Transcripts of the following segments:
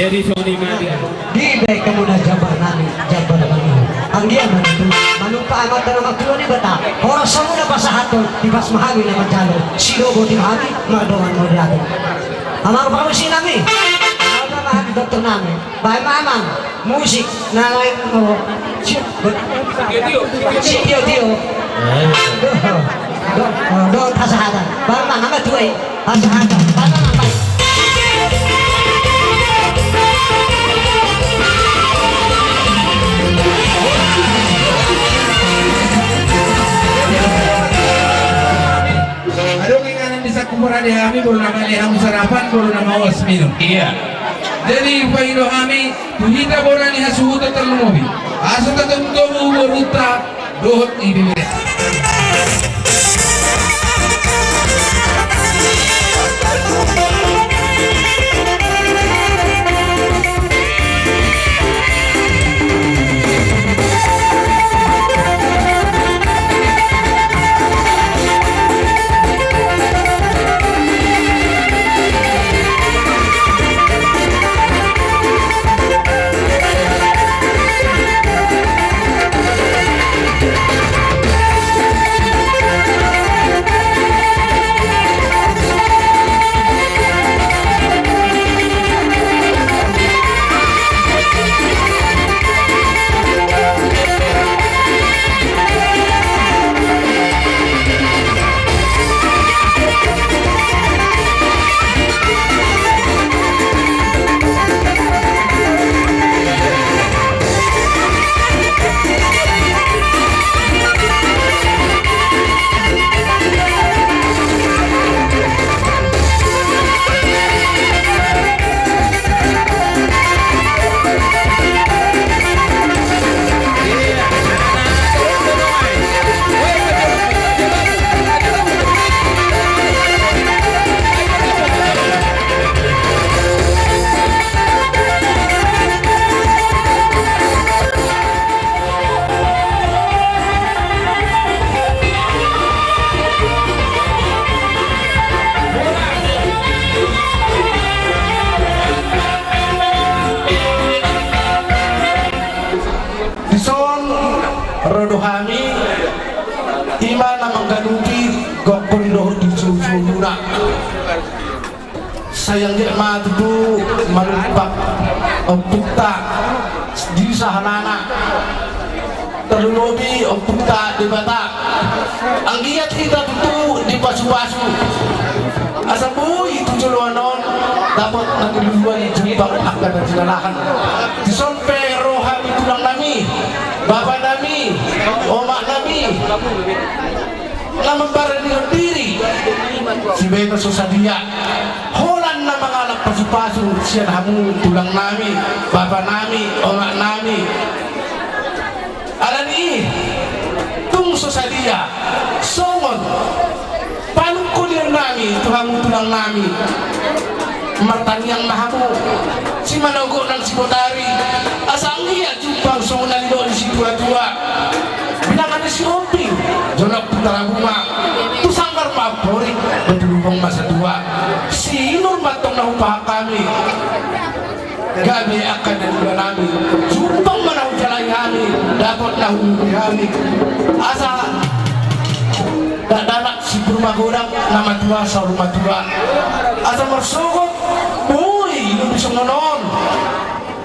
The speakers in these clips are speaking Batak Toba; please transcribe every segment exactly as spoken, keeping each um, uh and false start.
Jadi songon i ma dia. Dibahen hamu na jambar nami, jambar nami. Anggiat ma tutu manumpak Amanta na martua Debata. Horas hamu na pasahathon, dipas ma hami na manjalo. Sidoboto ma hami, mardongan ma di hami. Amang pamusik nami. Amang pamusik nami. Bahen ma amang. Musik na lain, oh. Tio, tio, tio. Tio, tio. Do, do, do, pasahaton. Bahen ma amang, tuai. Pasahaton. Bahen ma amang. Adong inganan di sangkupur ade hami, molo na male hamu sarapan, molo na maos minum. Iya. Jadi, paidua hami, tu hita bona ni hasuhuton tarlumobi. Asa tatomu-tomu borunta, dohot ibebere. Dison ro do hami, i ma na mangganupi gokhon dohot di suhut-suhutmuna. Sai anggiat ma tutu manumpak ompunta di sahalana, tarlumobi ompunta Debata. Anggiat hita tutu dipasu-pasu asa boi tu joloan on dapot na niluluan jumpang angka na jinalahan. Dison pe ro hami tulang nami, bapa nami, omak nami, na mambahen diri si Beta so sadia. Holan na mangalap pasu-pasu sian hamu tulang nami, bapa nami, omak nami. Alani i tung so sadia songon panungkulion nami tu hamu tulang nami. Martangiang ma hamu simanogot nang sibotari, asa anggiat jumpang songon na nidok ni situa-tua. Bilangan ni Sihombing, jolma tu Tarabunga, tu sanggar ma amporik, batu lubang ma satua. Sinur ma antong na hupahan hami. Gabe angka na niula nami, jumpang ma na hujalahi hami, dapot na huuduti hami. Asa dakdanak simbur magodang, na matua saur matua. Asa marsogot boi lobi songon on.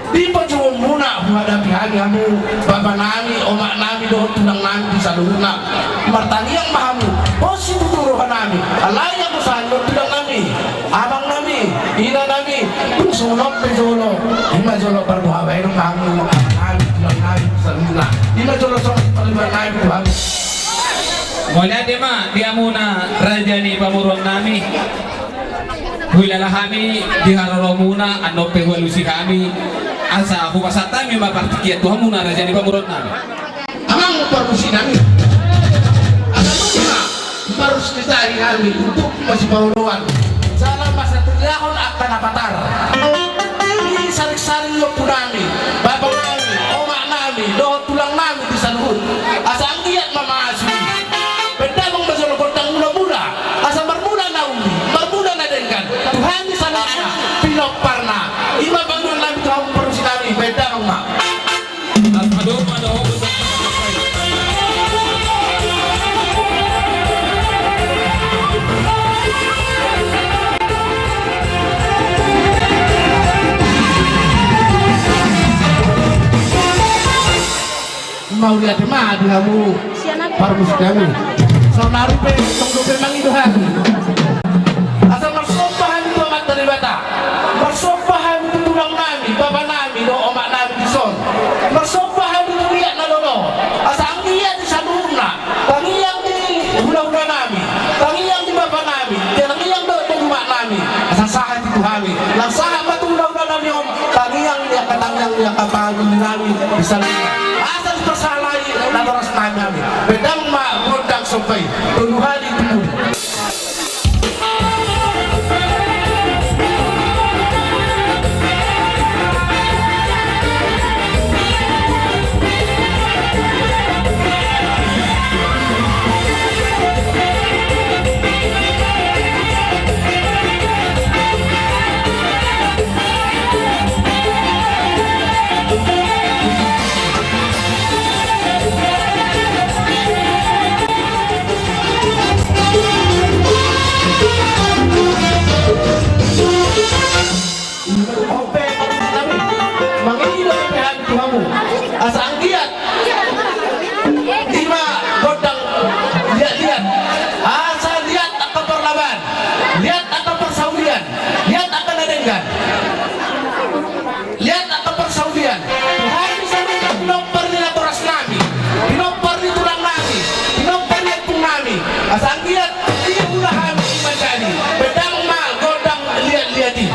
Di pajouonmuna huhadapi hami hamu, bapa nami, omak nami dohot tulang nami di saluhutna. Martangiang ma hamu, pos situtu roha nami. Alai anggo sahali on tulang nami, amang nami, ina nami, tung songon on pe jolo, i ma jolo parboha bahenon ma hamu, amang nami. Mauliate ma di hamuna raja ni pamoruon nami. Huilala hami di haroromuna, annon pe hualusi hami. Asa hupasahat hami ma partingkian tu hamuna raja ni pamoruon nami. Amang parmusik nami, asa nunga marus ni tahi hami untuk masipaoloan jala masaturiahon angka na patar di saring-saring ni ompu nami, bapa nami, omak nami dohot tulang nami di saluhut. Asa anggiat ma mamasu i. Baen damang ma jolo gondang mula-mula, asa marmula na uli, marmula na denggan tu hami saluhutna pinomparna. I ma pangidoan nami tu hamu parmusik nami, baen damang ma. Mauliate ma di hamu parmusik nami. Saonari pe tong dope mangido hami. Asa marsomba hami tu Amanta Debata, marsomba hami tu tulang nami, bapa nami dohot omak nami dison. Marsomba hami tu liat na lolo, asa anggiat di saluhutna tangiang ni hula-hula nami, tangiang ni bapa nami, tangiang dohot boru omak nami, asa sahat i tu hami. Nang sahat ma tu hula-hula nami on tangiang ni angka, tangiang ni angka pahali nami di saluhutna. Asa dipasahat i natoras nami. Baen damang ma gondang somba i tolu hali tu pudi. Ope, mangido pe hami tu hamu. Asa anggiat i ma gondang liat-liat. Asa liat angka parlabaan, liat angka parsaulian, liat angka na denggan. Liat angka parsaulian. Tuhan bisa minta pinompar ni natoras nami, pinompar ni tulang nami, pinompar ni ompung nami. Asa anggiat i hula hami manjadi. Baen damang ma gondang liat-liat i.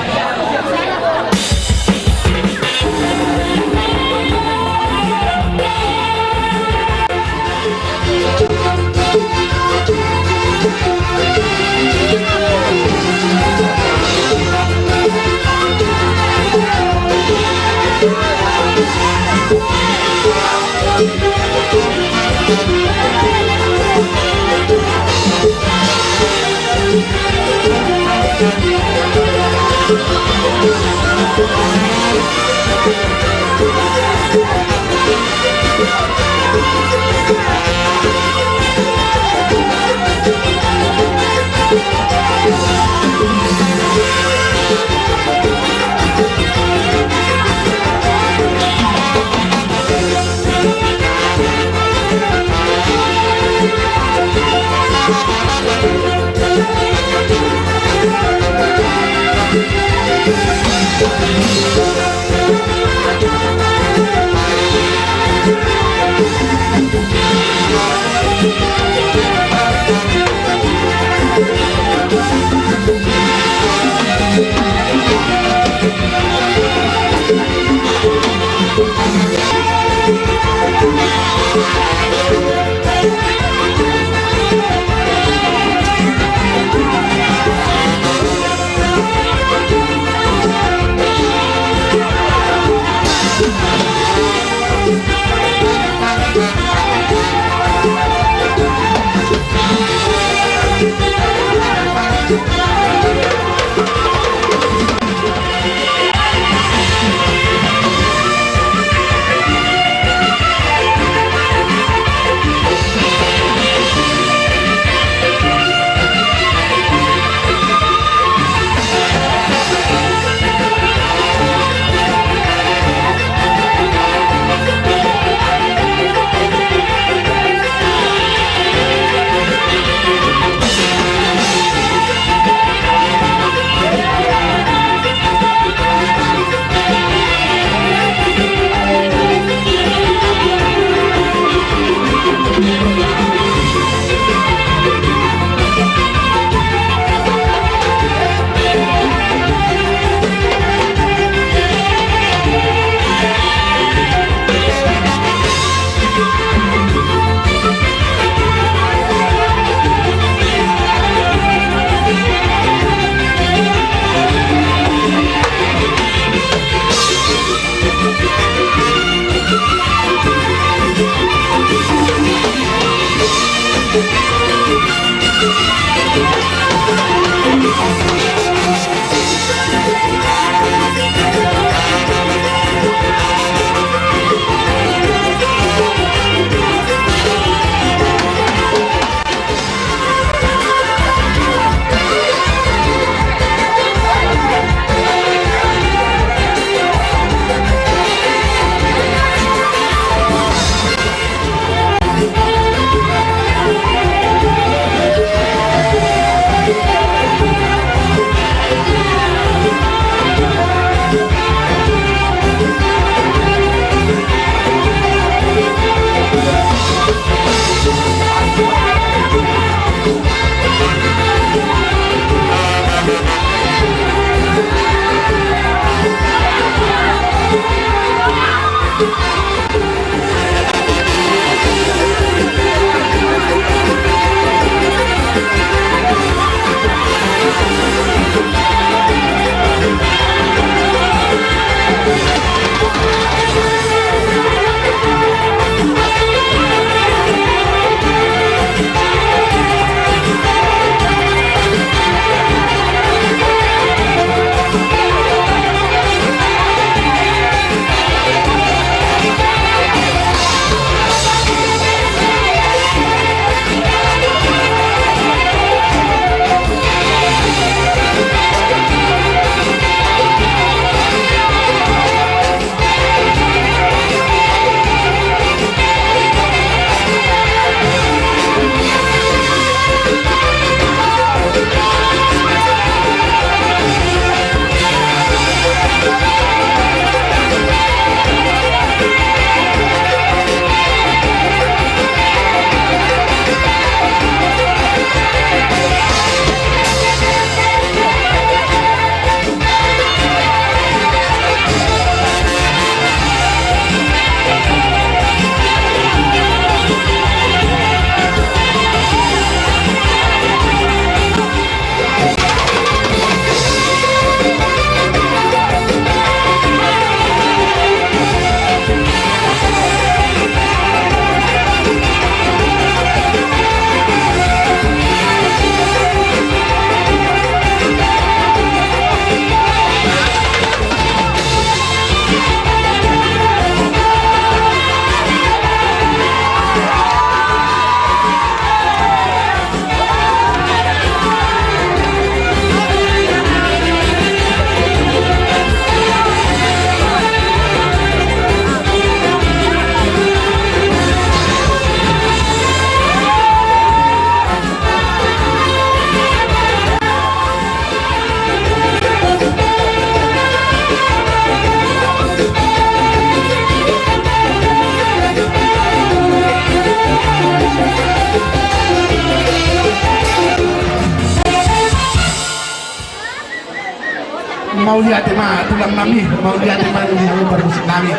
Mauliate ma tulang nami, mauliate ma di hamu parmusik nami.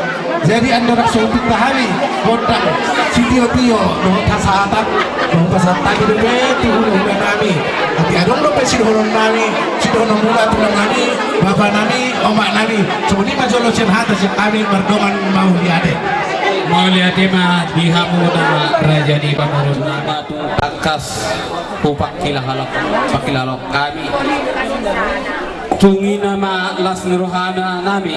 Jadi andorang so hupitta hami gondang sitio-tio dohot hasahatan, dohot pasahat hami dope tu hula-hula nami. Tapi adong dope sidohonon nami, sidohonon muna tulang nami, bapa nami, omak nami. Songon i ma jolo sian hata sian hami mardongan mauliate. Mauliate ma di hamu na raja ni pamoruon nami. Tangkas hupangkilahon, pangkilahon hami. Tung i nama las ni roha nami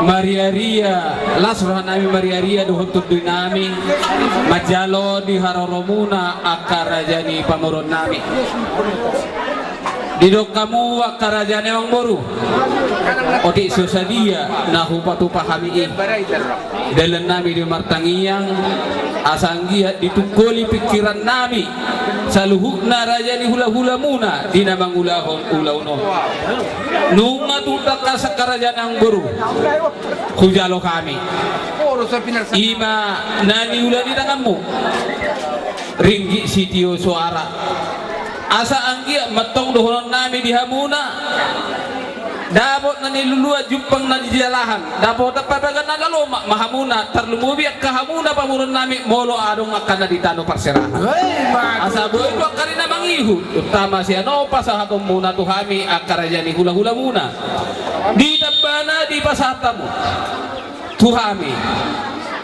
mariaria, las roha nami mariaria dohot tondi nami manjalo di haroromuna angka raja ni pamoruon nami. Didok hamu angka raja ni amangboru, otik so sadia na hupatupa hami i. Dalan nami do martangiang, asa anggiat ditungkoli pingkiran nami saluhutna raja ni hula-hulamuna di na mangulahon ulaon on. Nunga tung tangkas angka raja ni amangboru hujalo hami, i ma na niula ni tanganmu, ringgit sitio soara. Asa anggiat ma tong dohonon nami di hamuna, dapot na niluluan, jumpang na nijalahan, dapotan pabaga na lalomak ma hamuna, tarlumobi angka hamuna pamoruon nami molo adong angka na di tano parserahan. Asa boi tu angka ari na mangihut, utama sian on pasahatonmuna tu hami angka raja ni hula-hulamuna. Di tambana dipasahat hamu tu hami,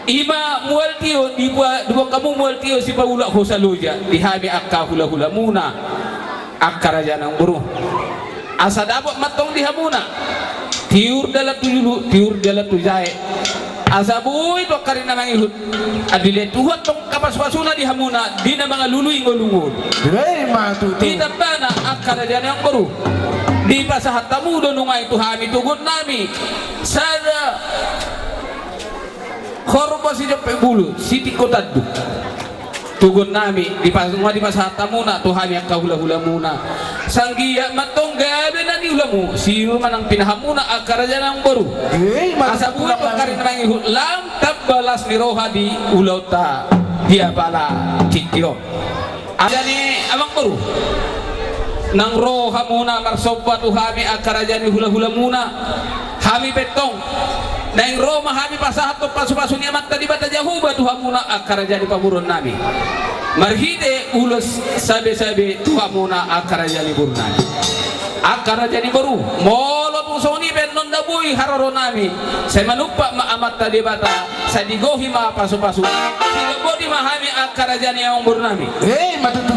i ma mual tio, dibuat hamu mual tio sipaulak hosa loja di hami angka hula-hulamuna, angka raja ni amangboru. Asa dapot ma tong di hamuna tiur dalan tu julu, tiur dalan tu jae. Asa boi tu angka ari na mangihut, dilehon Tuhan tong angka pasu-pasuna di hamuna di na mangalului ngolu-ngolu. Di tambana angka raja ni amangboru, dipasahat hamu do nunga i tu hami toguan nami, sada horbo sijompek bulu, sitingko tanduk. Toguan nami, dipas-, nunga dipasahat hamuna tu hami angka hula-hulamuna. Asa anggiat ma tong gabe na niulamu, siur ma nang pinahanmuna angka raja ni amangboru. Asa boi tu angka ari na mangihut lam tamba las ni roha di ulaonta di apala tingki on. Raja ni amangboru, nang ro hamuna marsomba tu hami angka raja ni hula-hulamuna. Hami pe tong naeng ro ma hami pasahathon pasu-pasu ni Amanta Debata Jahowa tu hamuna angka raja ni pamoruon nami, marhite ulos sabe-sabe tu hamuna angka raja ni boru nami. Angka raja ni boru, molo tung songon i pe annon na boi haroro nami, sai manumpak ma Amanta Debata, sai digohi ma pasu-pasu. Sidok boti ma hami angka raja ni amangboru nami.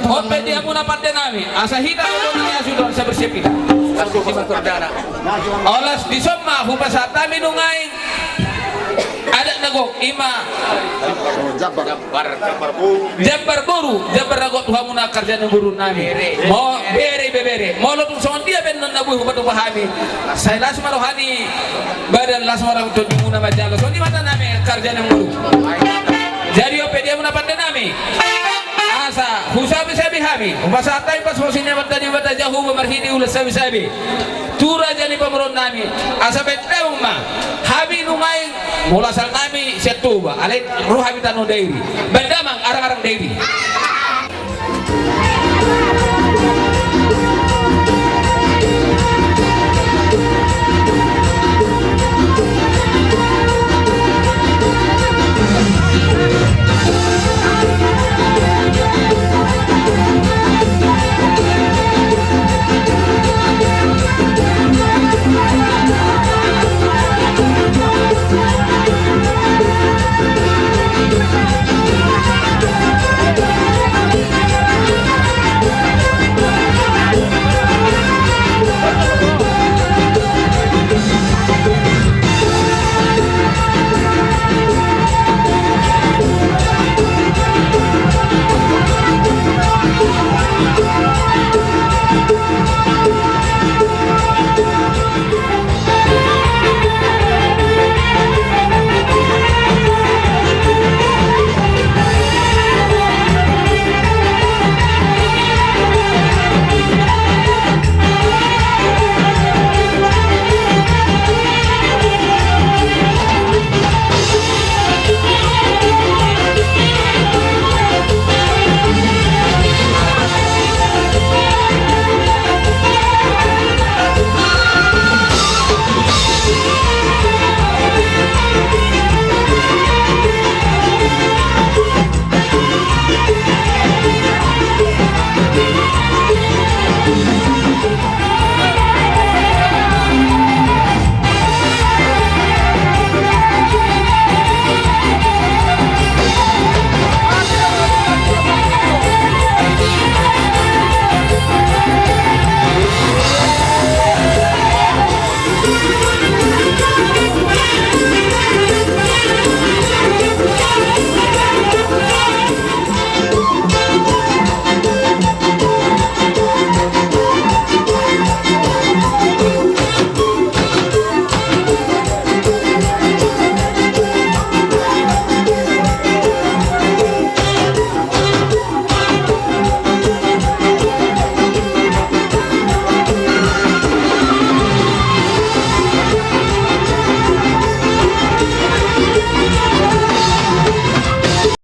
On pe di hamuna pande nami, asa hita do na niasuhon, sai bersiap hita. Olas, dison ma hupasahat hami nunga i adat na gok, i ma jambar boru, jambar na gok tu hamuna angka raja ni boru nami. Mo-, bere, ibebere. Molo tung songon dia pe annon na boi hupatupa hami, sai las ma roha ni badan, las ma roha ni tondimuna manjalo. Songon i ma hata nami angka raja ni boru. Jadi on pe di hamuna pande nami, asa husabe-sabe hami, hupasahat hami pasu-pasu ni Amanta Debata Jahowa marhite ulos sabe-sabe tu raja ni pamoruon nami, asa baen damang ma hami nunga i. Molo asal nami sian Toba, alai ro hami tano Dairi, baen damang arang-arang Dairi.